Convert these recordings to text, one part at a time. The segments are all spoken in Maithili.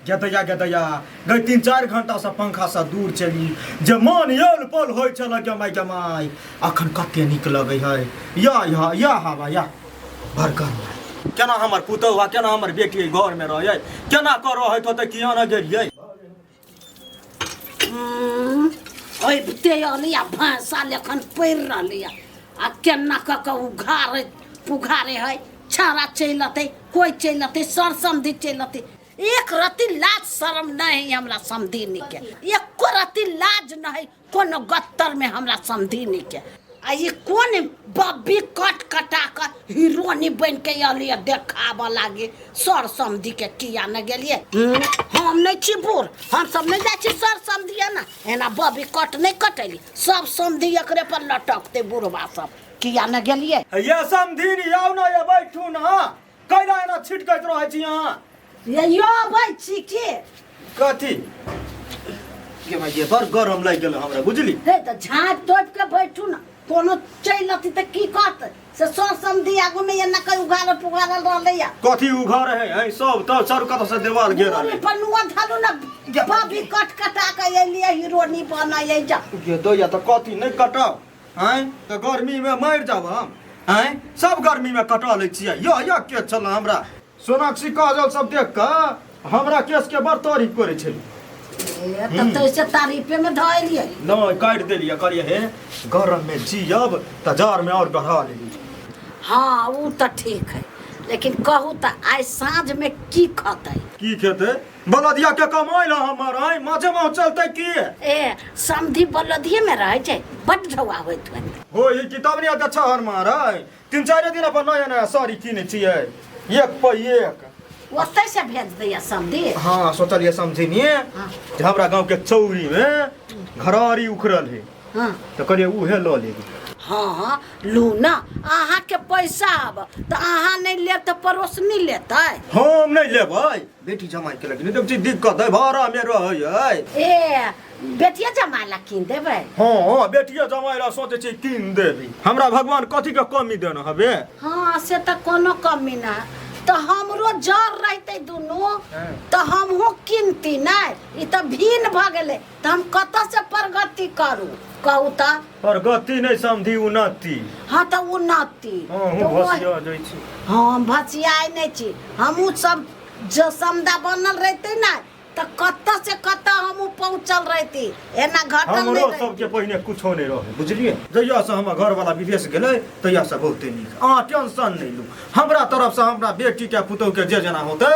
गेदैया गेदैया गई 3-4 घंटा से पंखा से दूर चली जे मन यल पल होइ छल गमाइ गमाइ अखन कते नीक लगै है या या या हवा या बड़का केना हमर पुतहु आ केना हमर बेटी एहि घरमे रहै केना कऽ रहैत होतै किया ने गेलियै। अबिते अलिया भैंसा लेखन पड़ि रहलैया आ केना कऽ कऽ उघारे पुघारे है। छाड़ा चलि अतै, कोइ चलि अतै, सर समधि चलि अतै। एक रत्ती लाज शरम नहीं है हमरा समधिनी के, एको रत्ती लाज नहीं कोनो गत्तर में हमरा समधिनी के। आ ई कोन बब्बी कट कटा कऽ हीरोनी बनि के अलियै देखाबऽ लागे सर समधि के, किया ने गेलियै? हम नहि छी बूढ़, हम सब नहि जाइ छी सर समधि एना एना बब्बी कट नहि कटेली, सब समधि एकरे पर लटकतै बुढ़बा सब, किया ने गेलियै? ये समधिनी आउ ना, ये बैठू ना, कैला एना छिटकैत रहै छी अहाँ? ये यो अबै छी के कथी ये भाई, ये बड़ गरम लागि गेल हमरा बुझली। हे तऽ झाँप तोपि के बैठू ना, कोनो चलि अथी तऽ की कहतै से सर समधि आगू में एना कऽ उघारल पुघारल रहलैया। कथी उघार है है सब तऽ चारू कात से देवाल घेरल है। पनुआ धलू ना बबी कट कटा के एलियै हीरोनी बनैयै जा। ये दैया तऽ कथी नहि कटाउ आँय तऽ गर्मी में मरि जाब हम आँय, सब गर्मी में कटा लै छियै। यो यो के छल हमरा सोनाक्षी काजल सब देख कऽ हमरा केस के बड़ तारीफ करै छै। ए, तऽ तैसे तारीफे में धऽ एलियै। नहि काटि देलियै, कहलियै हे गरम में जियब तऽ जाड़ में और बढ़ा लेली। हाँ उ तऽ ठीक है, लेकिन कहू तऽ आइ साँझ में की खतै? की खेतै? बलदिया के कमाइ ला हमर आइ माछे माछ चलतै की? ए समधि बलदिये में रहै छै, बड झौआ होइत होइत। हो ई किताब नहीं अच्छा हर मार 3-4 दिन अपन नया नया साड़ी किने छियै एक पे एक। ओतै से भेज दैया समधि? हाँ सोचलियै समधिनी हाँ। जे हमरा गाँव के चौरी में घरारी उखड़ल है। हाँ। तऽ कहलियै उहे लऽ लेबै। हाँ लू ना, अहाँ के पैसा आब तऽ अहाँ नहीं लेब तऽ पड़ोसनी लेतै। हम नहीं लेबै, बेटी जमाई के लगिन देख छी दिक्कत है भाड़ा में रहै है। ए बेटिया जमाई ला कीन देबै? हाँ बेटिया जमाई ला सोचै छी कीन देबै। हमरा भगवान कथी के कमी देने हबे? हाँ से तऽ कोनो कमी ना, तऽ हमरो जर रहतै दुनू तऽ हमहूँ कीनती नहीं, ई तऽ भिन्न भऽ गेलै तऽ हम कतऽ से प्रगति करू कहू तऽ? प्रगति नहीं समझी उन्नति। हाँ तऽ उन्नति। हाँ, तऽ हम ओहि- भसिया जाइ छी। हाँ, हम भसियाइ नहि छी, हमहूँ सब जो समदा बनल रहतै ना तऽ कतऽ से कतऽ हमहूँ पहुँचल रहती, एना घटल हमरो नहि रहिती। सबके पहिने कुछो नहि रहै बुझलियै, जहिया से हमर घरवाला विदेश गेलै तहिया से बहुते नीक। अहाँ टेंशन नहि लू, हमरा तरफ से हमरा बेटी के पुतोहु के जे जेना होतै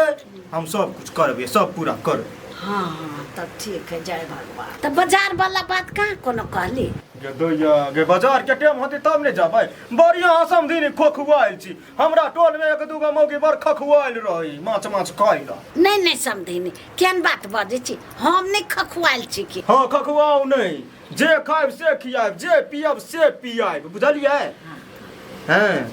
हम सब कुछ करबै, सब पूरा करबै। हाँ हाँ तब ठीक है, जय भगवान। तऽ बाजार वाला बात कहाँ कोनो कहली? गे दैया गे बाजार के टाइम होतै तब ने जेबै। बढ़िया समधिनी खोखुआयल छी, हमरा टोल में एक दूगो मौगी बड़ खखुआयल रही माछ माछ खाइ ला। नहीं नहीं समधिनी केहन बात बजै छी, हम नहीं खखुआयल छी की? हाँ खखुआउ नहीं, जे खायब से खियाब, जे पियब से पियाब, बुझलियै? हाँ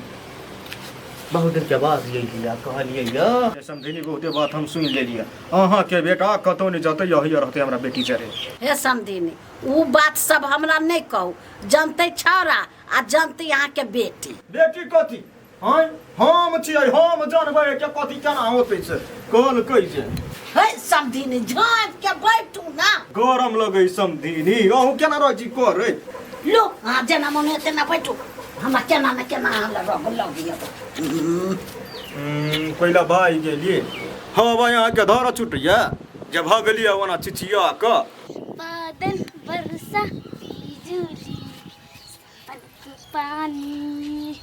बहुत दिन के बाद एलियै कहलियै यऽ समधिनी बहुते बात हम सुनि लेलियै, अहाँ के बेटा कतौ नहि जतै, यही रहतै हमरा बेटी जरे। हे समधिनी उ बात सब हमरा नहीं कहू, जनतै छौड़ा आ जनतै अहाँ के बेटी। बेटी कथी? आँय हम छियै, हम जानबै के कथी केना होतै से कहलकै जे। हे समधिनी झाँप के बैठू ना। गरम लगै समधिनी, अहूँ केना रहै छी करै? लो अहाँ जेना मन हेतै तेना बैठू, हमरा केना ने केना अहाँ लग लगिए। पहिला भाइ गेलियै, हँ भाइ अहाँके धर छुटैया जे भऽ गेलियै ओना चिचिया कऽ। बादल बरसा बिजुली पानी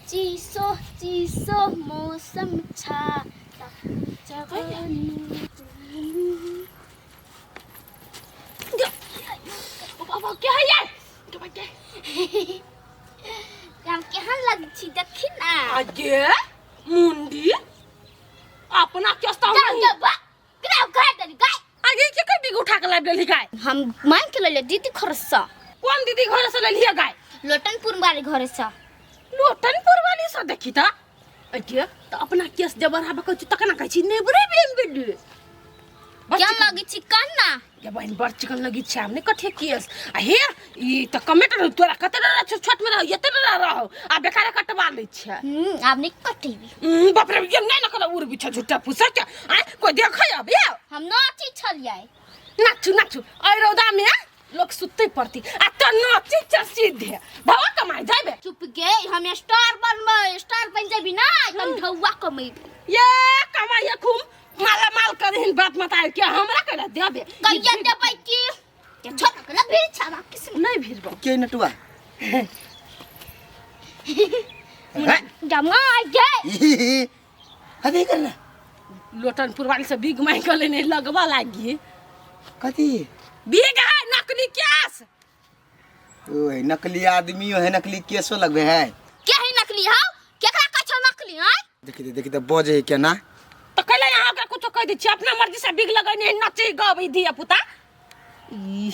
चिसो चिसो मौसम छा जवानी। बाबा क्या है यार? हम केहन लग छी देखी ना। आगे मुंडी अपना केस्ता जाओ नहीं। जाओ बा ग्राव घर देली गाय। आगे के कभी उठा के लाब लेली गाय? हम मांग के लेले दीदी घर से। कौन दीदी घर से लेलिए गाय? लोटनपुर वाले घर से। लोटनपुर वाली से देखी ता अगे त अपना केस जबर हबे कहै छी तकना कहै छी नेबरे बेम बेली। क्या लगी छी कन्ना? गे बहिन बड़ चिकन लगी छै आब नहि कथे केस आ हे ई तऽ कमे रह तोरा कते रह छौ छोट में रह एते रह रहो आ बेकार कटवा लै छै आब नहीं कटेबी बाप रे ये नहीं न कर उड़ बिछा झूठा फूसा के आ कोई देखै अब ये हम नाची छलियै नाचू नाचू अइ रौदा में लोग सुतते पड़ती आ तो नाची छ सीधे धवा कमाई जाबे चुप गे हम स्टार बनबै स्टार बन जेबी ना हम ढौआ कमेबी ये कमाई खूब माला माल करहिन बाप मतार के हमरा करा देबे कहिया देबै की के छोड़ के ना भीड़ छावा किस नहीं भीड़बो के नटुआ जमा गे अभी करना लोटनपुर वाली से भीग मांग के लेने लगवा लागी कथी भीग है नकली केस ओए नकली आदमी है नकली केसो लगबे है के है नकली हौ केकरा कहै छौ नकली आय देखी देखी त बजे है केना तो कैला यहाँ ओकरा कुछो कह दै छी अपना मर्जी से बिग लगैने नचे गबै धिया पुता ई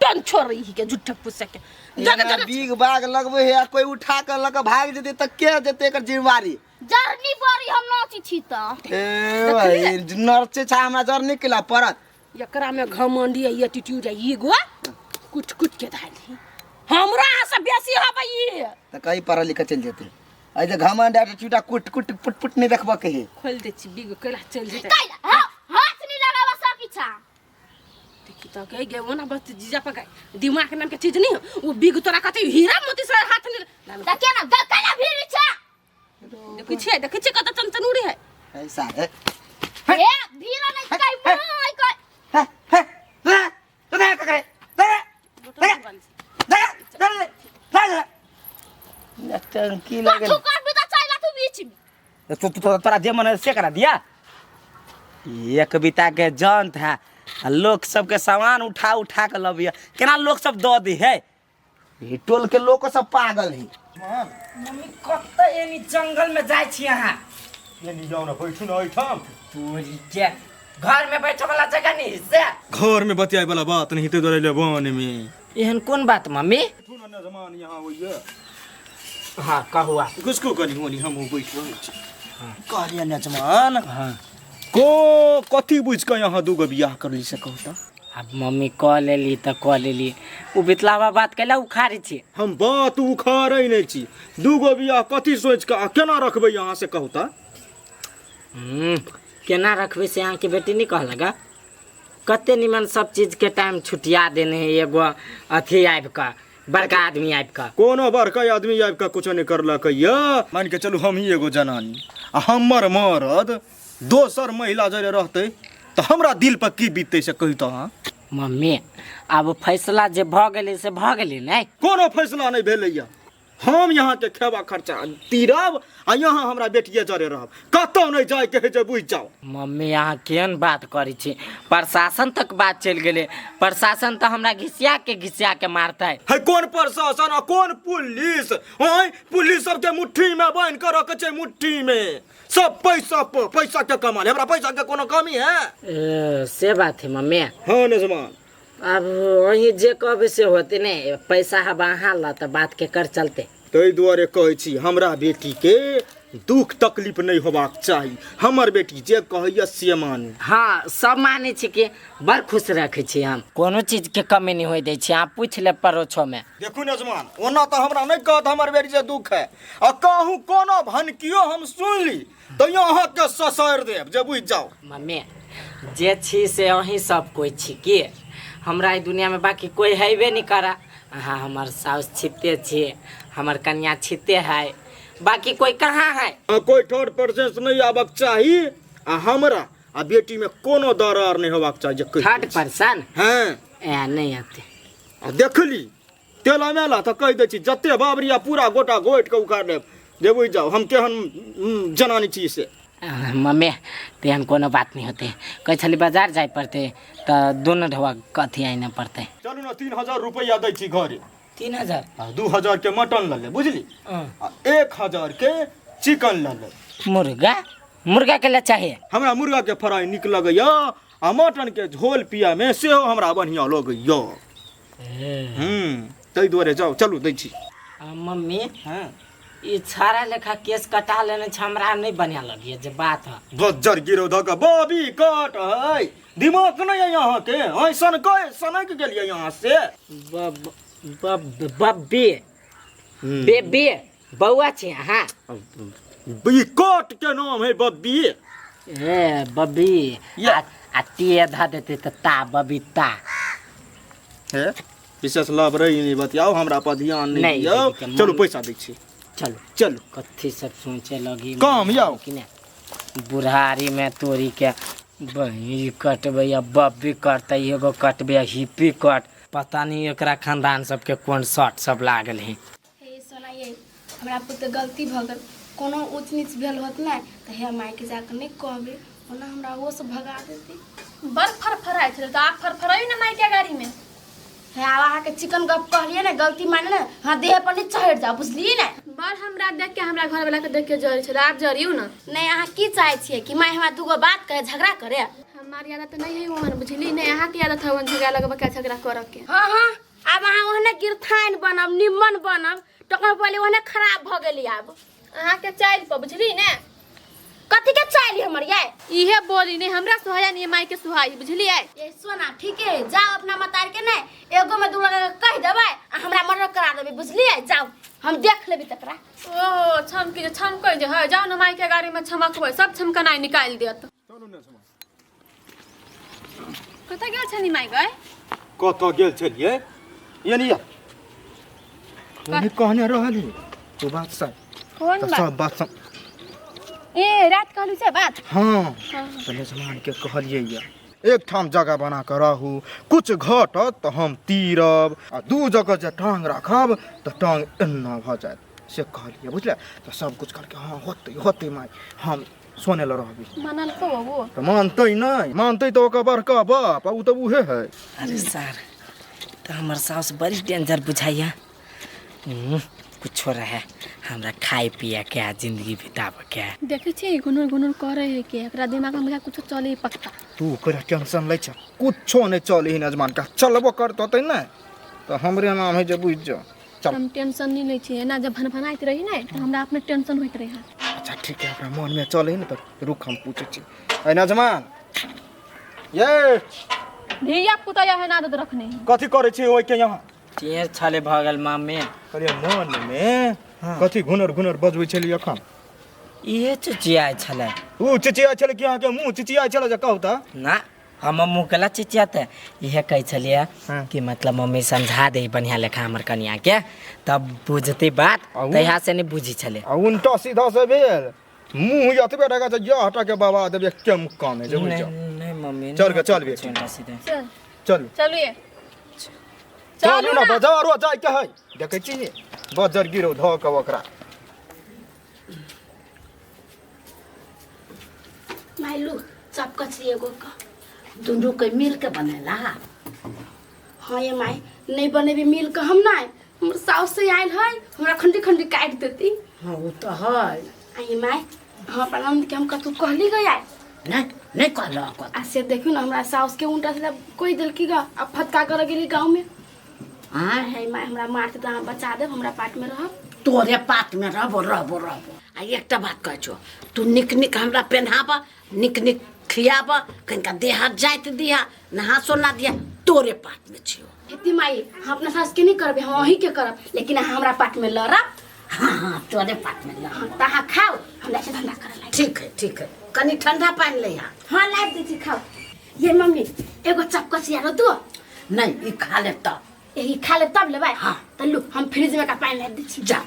टन छोड़ रही के झूठा फूसा के जगह एना जगह बीग बाग लगबे है आ कोई उठा के लके भाग जेते त के जेते एकर जिम्मेवारी जरनी बड़ी हम नाची छी त ए भाई नरचे छा हमरा जर निकला पड़त एकरा में घमंडी है एटीट्यूड है ई गो कुट कुट के धाली हमरा अहाँ से बेसी हबै ई त कहीं पढ़ लिख चल जेते ऐ जे घमंड एटीट्यूड आ कुट कुट पुट पुट नहीं देखबो के है खोल दे छी बिग कैला चल जेतै कैला हौ हाथ नहीं लगावा सकी छा देखी तो गई गए ना बस जीजा पर गए दिमाग नाम के चीज नहीं हो वो बिग तोरा कथी हीरा मोती से हाथ नहीं ना त केना ग कैला भीड़ छा देखै छियै देखै छियै कत चनचनुरी है ऐसा है ए भीड़ नहीं कई माय कई हे हे हे हे करे टंकी लगल तू कर भी त चला तू बीच में तो तो तोरा जे मन है से करा दिया एक बिता के जन था आ लोग सबके सामान उठा उठा के लबिया केना लोग सब दऽ दी है ई टोल के लोग सब पागल है मम्मी कतऽ एनी जंगल में जाइ छी अहाँ एनी जाओ ना बैठू ना एहिठाम तोरी के घर में बैठे वाला जगह नहीं से घर में बतियाए वाला बात नहीं ते दुआरे वन में एहन कोन बात मम्मी बैठू ना नजमान यहाँ होइए हाँ कहू आप घुसको कनी होनी हम बैठ रहल छी कहलियै नजमान हाँ को कथी बुझि कऽ यहाँ दूगो बियाह करली से कहू तऽ आब मम्मी कऽ लेली तऽ कऽ लेली ओ बितलावा बात कैला उखाड़ै छी हम बात उखाड़ै नहि छी दूगो बियाह कथी सोचि कऽ आ केना रखबै अहाँ से कहू तऽ केना रखबै से अहाँके बेटी नहि कहलक हँ? कते निमन सब चीजके टाइम छुटिया देने है एगो अथी आबि कऽ बड़का आदमी आबि कऽ कोनो बड़का आदमी आबि कऽ कुछो नहि करलक यऽ मानि कऽ चलू हमही एगो जनानी आ हमर मरद दोसर महिला जरे रहतै तऽ हमरा दिल पर की बीततै से कही तऽ अहाँ मम्मी आब फैसला जे भऽ गेलै से भऽ गेलै ने कोनो फैसला नहि भेलैया हम यहाँके खेबा खर्चा तीरब आ यहाँ हमरा बेटिए जरे रहब कतहु नहि जाइके है जे बुझि जाउ मम्मी अहाँ केहन बात करै छी प्रशासन तक बात चलि गेलै प्रशासन तऽ हमरा घिसिया के घिसिया के मारतै है कोन प्रशासन आ कोन पुलिस आँय पुलिस सबके मुट्ठी में बान्हि कऽ रखै छै मुट्ठी में सब पैसा पर पैसा के कमाल हमरा पैसा के कोनो कमी है ए, से बात है मम्मी हाँ नजमान अब वही जे कहबै से होते ने पैसा हब अहाँ ल तऽ बात के कर चलते ताहि दुआरे कहै छी हमरा बेटीके दुख तकलीफ नहि होबाक चाही हमर बेटी जे कहैया से मानू हाँ सब मानै छी कि बड़ खुश रखै छी हम कोनो चीजके कमी नहि होइ दै छी अहाँ पूछि लेब परोछोमे देखू नजमान ओना तऽ हमरा नहि कहत हमर बेटी जे दुख है आ कहूँ कोनो भनकियो हम सुन ली तैयो अहाँके ससरि देब जे बुझि जाउ मम्मी जे छी से अहीं सब कोइ छी की हमरा एहि दुनियामे बाकी कोइ हेबे नहि करा अहाँ हमर साउस छिते छी हमर कन्या छिते है बाकी कोइ कहाँ है आ कोइ थर्ड पर्सन नहि आबक चाही आ हमरा आ बेटीमे कोनो दरार नहि होबाक चाही जे कहि थर्ड पर्सन हँ ए नहि आते आ देखली तेला मेला तऽ कहि दै छी जते बाबरी आ पूरा गोटा गोटि कऽ उखाड़ि लेब जे बुझि जाउ हम केहन जनानी छी से मम्मी तेहन कोनो बात नहि होतै कहै छली बाजार जाय पड़तै तऽ दुनू ढोआ कथी आनऽ पड़तै चलू ने 3000 रुपैआ दै छी घरे 3000 आ 2000 के मटन लऽ लेब बुझली आ 1000 के चिकन लऽ लेब मुर्गा मुर्गा के लिए चाहिए हमरा मुर्गा के फ्राई नीक लगैया आ मटन के झोल पियामे सेहो हमरा बढ़िआँ लगैया ताहि दुआरे जाउ चलू दै छी मम्मी हँ ई छाड़ा लेखा केस कटा लेने छै, हमरा नहि बढ़िया लगिए जे बात है। बज्जर गिरो धऽ कऽ बॉबी कट है, दिमाग नहि है अहाँके? ऐसन कह सनक गेलियै यहाँ से। बब बब बब्बी बेबी बौआ छी अहाँ? ई कट के नाम है बब्बी। ए बब्बी। या। आ ते धऽ देतै तऽ ता बबीता। हे विशेष लब रही नहीं बतियाओ, हमरा पर ध्यान नहीं नहीं, दियौ। दीदी के चलू पैसा दै छी। चलू। चलू। कथी सब सोचे लगी कम यौ। कि ने बुढ़ारी में तोरी के बही कटबै आ बब्बी करतै, एगो कटबै आ हिप्पी कट, पता नहीं एकरा खानदान सबके कोन शर्ट सब लागल है। हे सोना ये, हमरा पुत गलती भऽ गेल, कोनो ऊँच नीच भेल होत ने तऽ हे मायके जाकऽ नहि कहबै, ओना हमरा ओ सब भगा देतै। बड़ फरफराइ छलै तऽ आब फरफराइ ने मायके गाड़ीमे। हे आब अहाँके चिकन गप कहलियै ने, गलती माने ने, हाँ देह पर नहि चढ़ि जाउ, बुझलियै ने? बड़ हमरा देख के, हमरा घरवला के देख के जरै छलै, आब जरियौ ने। नहि, अहाँ की चाहै छियै कि माय हमरा दूगो बात करे, झगड़ा करे? हमार आदत नहीं है ओहन, बुझली ने? अहाँके आदत है ओहन झगड़ा लगबऽ के, झगड़ा करऽ के। हाँ हाँ, आब अहाँ ओहने गिरथाइन बनब, निम्मन बनब, तखन पहिले ओहने खराब भऽ गेली आब। अहाँके चालि पर, बुझली ने? कथी के चालि हमर यै? इहे बोली नहीं हमरा सोहाया नहीं माय के सुहाई, बुझलियै? ए सोना ठीके है, जाओ अपना मतार के ने एगो में दू लगा के कहि देबै आ हमरा मर्डर करा देबै, बुझलियै? जाओ हम देख लेबै तकरा। ओहो छमकी जे छमकै जे है, जाओ ने माय के गाड़ी में छमकबै, सब छमकनाइ निकालि देत। कतऽ गेल छनी माय गए? कतऽ गेल छलियै यानी तू कहने रहली तू बात सब। कोन तऽ बात? सब बात सब। ए रात कहलू से बात? हाँ, तऽ यजमान के कहलियै ये एक ठाम जगह बना कऽ रहू, कुछ घटत तऽ हम तीरब आ दू जगह जे टांग राखब तऽ टांग एना भऽ जायत, से कहलियै, बुझलियै? तऽ सब कुछ कहलकै हाँ होतै होतै माय, हम सोने लए रहबी। मानलको वो? तऽ मानतै नहि, मानतै तऽ ओकर बड़का बाप आ ओ तऽ उहे है। अरे सर तऽ हमर साउस बड़ी डेंजर बुझाइया। कुछो रहे, हमरा खाए पिए के आ जिंदगी बिताबे के। देखै छी गुनुर गुनुर करे है के, एकरा दिमाग में बुझा कुछो चले पक्का। तू ओकरा टेंशन लै छ, कुछो नहि चलै हिन अजमान के, चलबो करतै ने तऽ हमरे नाम है जे बुझि जाओ। चल। हम टेंशन नहीं लै छी, एना जब भनभनाइत रही ने तऽ हमरा अपने टेंशन होइत रहे। अच्छा ठीक है, ओकरा मन में चलै ने तऽ रुक हम पूछै छी। ऐ नजमान ये धिया पुता या है ना आदत रखने है। कथी करै छी ओइ के यहाँ? टेर छले भऽ गेल मामे। कहलियै मन में कथी घुनर घुनर बजबै छलियै एखन? इहे चिचियाइ छलै। उ चिचियाइ छलै कि अहाँके मुँह चिचियाइ छलै जे कहू तऽ? ना, हम मुँह केला चिचियाते, इहे कहै छलियै कि मतलब मम्मी समझा दे बढ़िया लेखा हमर कनिया के, तब बुझतै बात, तहिया से नहि बुझी छलै। आ उल्टा सीधा से भेल मुँह एतबे टका छै, यह हटा के बाबा देबै के मुक्का में जे बुझि जाओ। नहीं मम्मी, चल के चल बेटी। उल्टा सीधा। चल। चलू। चलू ये। चलू ना बाजारो जाय के है, देखै छी बजर गिरो धऽ के ओकरा। माइलू चप कचरी एगो का दुनू के मिल के बनेला। हाँ ये माय नहीं बनेबी मिल के हम नहीं, हमर साउस से आयल है हमरा खंडी खंडी काट देती। हाँ वो तो है। आई माय हम अपन नंद के हम कतू कहली गई आय? नहीं नहीं कहलक। आ से देखियो ना हमरा साउस के उल्टा सीधा कोई देलकी गा, अब फटका कर गेली गांव में। हाँ है माय हमरा मारते त अहाँ बचा देब, हमरा पाट में रहब। तोरे पाट में रहबो रहबो रहबो। आ एकटा बात कहै छौ, तू निक निक हमरा पेन्हाब, निक निक खियाब, कनिका देह हाथ जाइत दिहा, नहा सोना दिहा, तोरे पाट में छियो। हेती माई हम अपना सास के नहीं करबे, हम अहीं के करब, लेकिन अहाँ हमरा पाट में लड़ब। हाँ हाँ तोरे पाट में लड़ब। हाँ, त अहाँ खाओ, हम जाइ छी धंधा करे लागी। ठीक है ठीक है, कनी ठंडा पानि ले आ। हाँ लाबि दै छी, खाओ। ये मम्मी एगो चपकसी आरो दो। नहीं ई खा लेब तब। यही खा लेब तब लेबै? हाँ। त लू हम फ्रिज में का पानि लाबि दै छी। जा।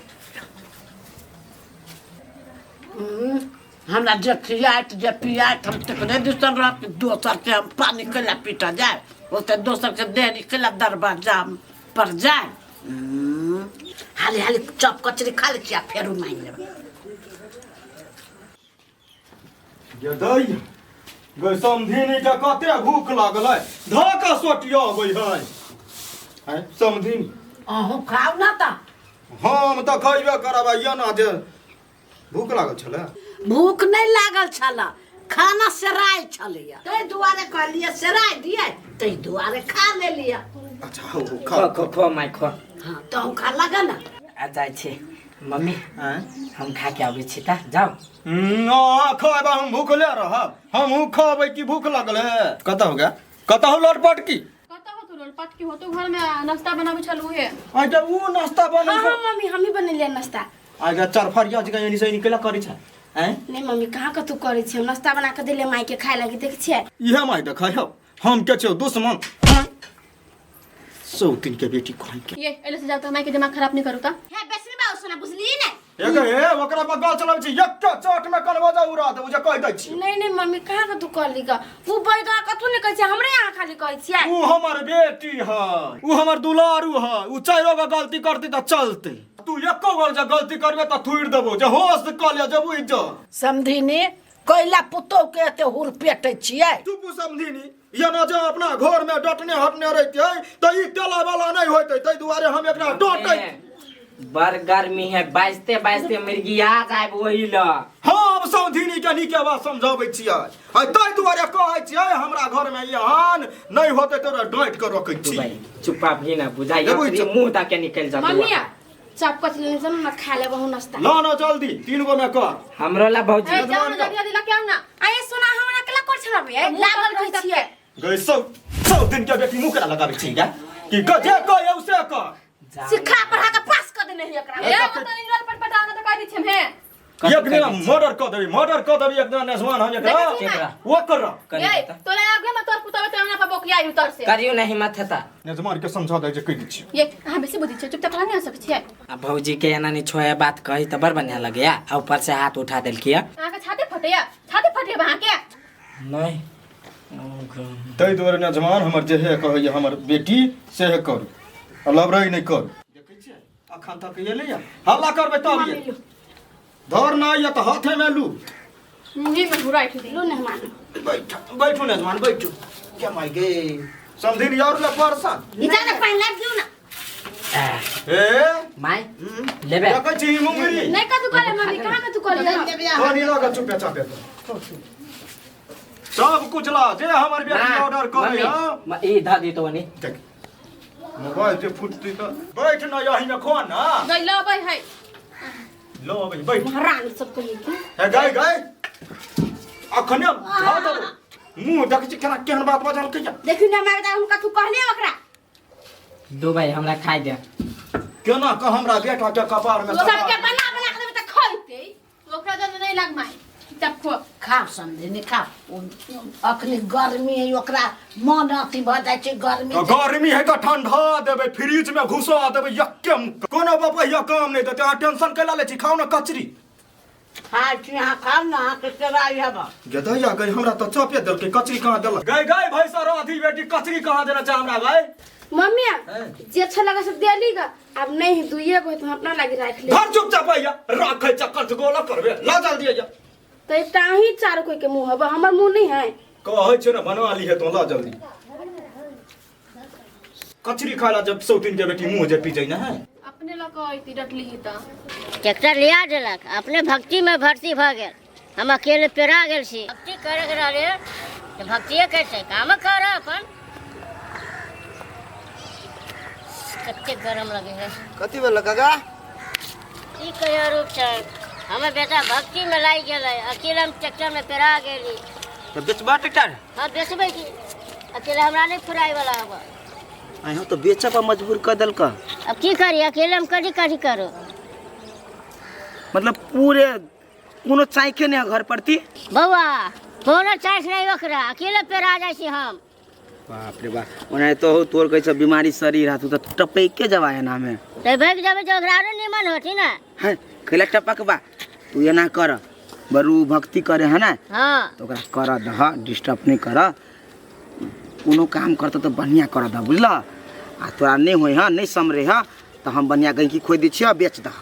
हमरा जे खियाइत जे पियाइत हम तकरे दिसन रहत, दोसर के हम पानि केला पीटा जाय, ओते दोसर के देहरी केला दरवाजा पर जाय। हाली हाली चप कचरी खा लै छी आ फेरो मांगि लेबै। गे दै गै समधिनी के कते भूख लागलै, धऽ कऽ सोटिया अबै है। आँय समधिनी अहूँ खाउ ना तऽ। हम तऽ खैबे करब, एना जे भूख लागल छलै? भूख नहीं लागल छल, खाना सेराइ छलैया, ताहि दुआरे कहलियै सेराइ दियै, ताहि दुआरे खा लेलियै। अच्छा हौ खो खो खो माय खो। हाँ तहूँ खा लगा ना। आ जाइ छी मम्मी हम खा के आबै छी त जाओ। अहाँ खायब हम भूखले रहब। हमहूँ खाबै की भूख लगल है। कतऽ हो गया? कतऽ हो लटपट की? कतऽ हो तू लटपट की हो तू? घर में नाश्ता बनाबै छलू हे। आइ तऽ ऊ नाश्ता बनै। हाँ हाँ मम्मी, हम ही बनेलियै नाश्ता। आइ गे चरफरिया जकाँ एनी से एनी कैला करै छै? आँय? नहीं मम्मी, कहाँ कतू करै छियै? हम नाश्ता बना कऽ देलियै माय के खाय लागी, देखै छियै। इहे माय देखै हौ, हम के छियौ दुश्मन सौतिन के बेटी कहीं के। ये एले से जाओ तो माय के दिमाग खराब नहीं करू ता। हे बेसनी बा सुना बुझली ने। एक हे ओकरा पर गाल चलाबै छी, एक चोट में कनवा जा उड़ा दे, उ जे कहि दै छी। नहीं नहीं मम्मी, कहाँ कतू कहली ग? उ बैगन कतू नहीं कहै छियै, हमरे यहाँ खाली कहै छियै। उ हमर बेटी है, उ हमर दुलारू है, उ चारिो गो गलती करती तऽ चलते। तू एको गो जे गलती करबे तऽ थुड़ि देबो, जे होश कऽ ले जे बुझि जा। समधिनी, कैला पुतोह के एते हुर पेटै छियै? चुप समधिनी, ये न जे अपना घर में डटने हटने रहते तऽ ई तेला वाला नहीं होते, ताहि दुआरे हम एकरा डटै। बड़ गर्मी है, बाजते बाजते मिर्गिया जाए वही ल। हम समधिनी के नीके बात समझाबै छियै, आ ताहि दुआरे कहै छियै हमरा घर में एहन नहीं होते तोरा डाँटि कऽ रखै छी। चुप्पा भी ना बुझाइ, लेबै चुप। मुंह दा के निकल जातू। मम्मी चप कथी लेने चलू ना, खा लेबहु नाश्ता। ला ना जल्दी, तीन गो में कर। हमरो ला भौजी। ए जाओ ना जल्दी जल्दी लके आउ ना। आये सोना, हमरा अकेला कर छलबै लागल रहै छियै। गई सौ सौ दिन के बेटी मुँह केना लगाबै छी गे? कि जे कह से कर। सिखा पढ़ा के पास कर देने है एकरा। ए ओतऽ निरल पर पटाओ ना त कह दै छियै हे। एक दिन मर्डर कऽ देबी, मर्डर कऽ देबी एक दिन नेजवान हम एकरा। केकरा? ओकर। ए तोरा आगे में तोर पुतवे तोरा हमरा पर बोकिया उतर से। करियो नहीं हिम्मत हेता। नेजवान के समझा दै जे कहि दै छी। ये अहाँ बेसी बुझै छियै, चुपचाप रहने सकै छियै। आ भौजी के एना नहीं छोए बात कही तऽ बड़ बढ़िया लगैया, आ ऊपर से हाथ उठा देलकी है। अहाँके छाती फटैया, छाती फटैया अहाँके। नहीं ताहि दुआरे नेजवान हमर जे हे कहैया हमर बेटी से हे करू, आ लबरई नहि करू। देखै छियै अखन तक एलैया, हल्ला करबै तब ये धर ना ये तऽ हाथे में लू। मुँहे में घुरा उठि लू ना मानो। बैठ बैठू नेजवान बैठू। क्या माय गे समधिन और ले परसा। इधर तो पानि लाग दियौ ना। ए my लेबे देखै छी मुंगरी नहीं कतू कहले मम्मी, कहाँ कतू कहले? पानी लगा चुपे चापे सब कुछ ला जे हमर बेटी ऑर्डर करे। हां ई ध दी तो वनी देख मोबाइल जे फुटती त बैठ न यही में खो ना। गई लबै है। लो अबै बैठ। महारानी सब कहिए की हे गाय गाय अखने ध देबो मुंह देखै छी केना केहन बात बजल कहिया। देखी ना मार हम कतू कहले ओकरा। दो भाई हमरा खाइ दे। केना कह हमरा बेटा के कपार में सबके बना बना के देबै त खइते। ओकरा जन नहीं लाग माय, चुपचाप खो। खाओ समधिनी खाओ, अखनी गर्मी है, ओकरा मन अथी भऽ जाइ छै गर्मी। गर्मी है तऽ ठंडा देबै, फ्रिज में घुसा देबै यक्के। कोनो बपहिया काम नहीं देतै, अहाँ टेंशन कैला लै छी? खाउ ना कचरी। खाइ छी अहाँ, खाउ ना, अहाँके सेवाई हेब। गेदैया गई हमरा तऽ चपे देलकै, कचरी कहाँ देलक? गई गई भाई सर आधी बेटी कचरी कहाँ देना चाह हमरा गई? मम्मी जे अच्छा लगे से देली ग, अब नहीं दुइए गो तो हम अपना लागी राख ले। घर चुपचाप आइया राखै चक्कर से गोला करबे ला जल्दी आइया। तो एकटा अहीं चारू कोई के मुंह हब, हमर मुंह नहीं है। कहै छै ने बना ली है तो ला जल्दी कचरी खाला जब सौतीन के बेटी मुंह जे पी जाइ ना है। अपने लऽ कऽ अयती डटली ही तऽ ट्रैक्टर लिया देलक, अपने भक्ति में भर्ती भऽ गेल, हम अकेले पेरा गेल छी। भक्ति करे के रहले तऽ भक्तिए करतै, काम कर अपन। कते गरम लगे है। कथी भेल काका? की कहियो रूप छै, हमर बेटा भक्ति में लागि गेलै, अकेले हम ट्रैक्टर में पेरा गेली। तऽ बेचबा ट्रैक्टर? हाँ बेचबै की, अकेले हमरा नहीं फुराय वाला हब। अहाँ तो बेचऽ पर मजबूर कर देलक। अब की करी, अकेले हम कथी कथी करू? मतलब पूरे कोनो चाइखे नहीं है घर प्रति? बौआ कोनो चाइख नहीं ओकरा, अकेले पेरा जाइ छी हम। बाप रे बाप, ओना तो हो तोर कैसे बीमारी शरीर हाथ तो टपके जवा है ना हमें। तो भाग जाबे तो ओकरा आरो निमन होती ना। हैं कैला टपक बा, तू एना कर बरू भक्ति करे है ना। हाँ तो ओकरा कर दह, डिस्टर्ब नहीं कर, कोनो काम करता तो बढ़िया कर दह बुझल। आ तोरा नहीं होय है, नहीं समरे है तो हम बढ़िया गैंकी खोज दै छियै, बेच दह।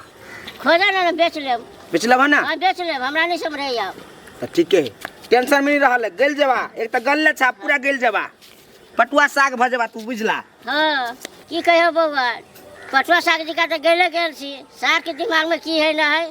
खोजा ना बेच लेब। बेच लेब ना? हाँ बेच लेब, हमरा नहीं समरे आब। तो ठीक है, टेंशन में नहीं रहल, गल जबा, एक तो गल छा पूरा गल जबा, पटुआ साग भ जबा तू बुझला। हाँ की कहियो बौआ, पटुआ साग जिका तो गले गेल छी, साग के दिमाग में की है ना है।